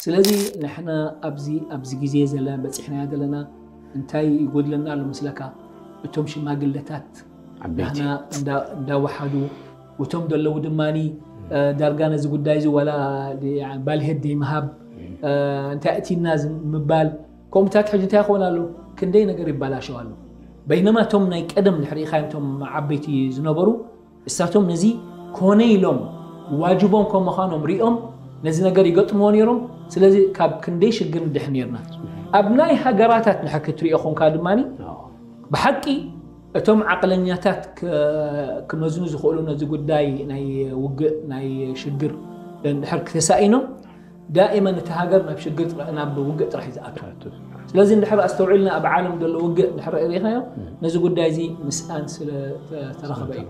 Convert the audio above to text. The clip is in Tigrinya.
ስለዚ ንሕና ኣብዚ ኣብዚ ግዜ ዘለ በፂሕናዮ ዘለና እንታይ ይጎድለና ኣሎ መስለካ? እቶም ሽማግለታት ዓበይቲ ንሕና እንዳ- እንዳወሓዱ እቶም ዘለዉ ድማኒ እ፣ ዳርጋ ነዚ ጉዳይ እዚ ዋላ ድ- ባልሄት ደይምሃብ እ፣ እንታይ እቲና ዝ- ምባል ከምኡታት ሕጂ እንታይ ክኾን ኣሎ? ክንደይ ነገር ይባላሸው ኣሎ። በይነማ እቶም ናይ ቀደም ንሕሪኢኻዮም እቶም ዓበይቲ ዝነበሩ እሳቶም ነዚ ኮነ ኢሎም ዋጅቦም ከም ምዃኖም ሪኦም ነዚ ነገር ይገጥምዎ ነይሮም። ስለዚ ካብ ክንደይ ሽግር ንድሕን ነርና። ኣብ ናይ ሃገራታት ንሕር ክትሪኦ ኾንካ ድማ ብሓቂ እቶም ዓቕለኛታት ክ- ክመዝኑ ዝኽእሉ ነዚ ጉዳይ ናይ ውግእ ናይ ሽግር እንድሕር ክተሳኢኖም ዳኢመን እቲ ሃገር ናብ ሽግር ጥራ- ናብ ውግእ ጥራሕ እዩ ዝኣቱ። ስለዚ እንድሕር ኣስተውዒልና ኣብ ዓለም ዘሎ ውግእ እንድሕር ርኢኻዮ ነዚ ጉዳይ እዚ ምስኣን ስለ ተረኸበ እዩ።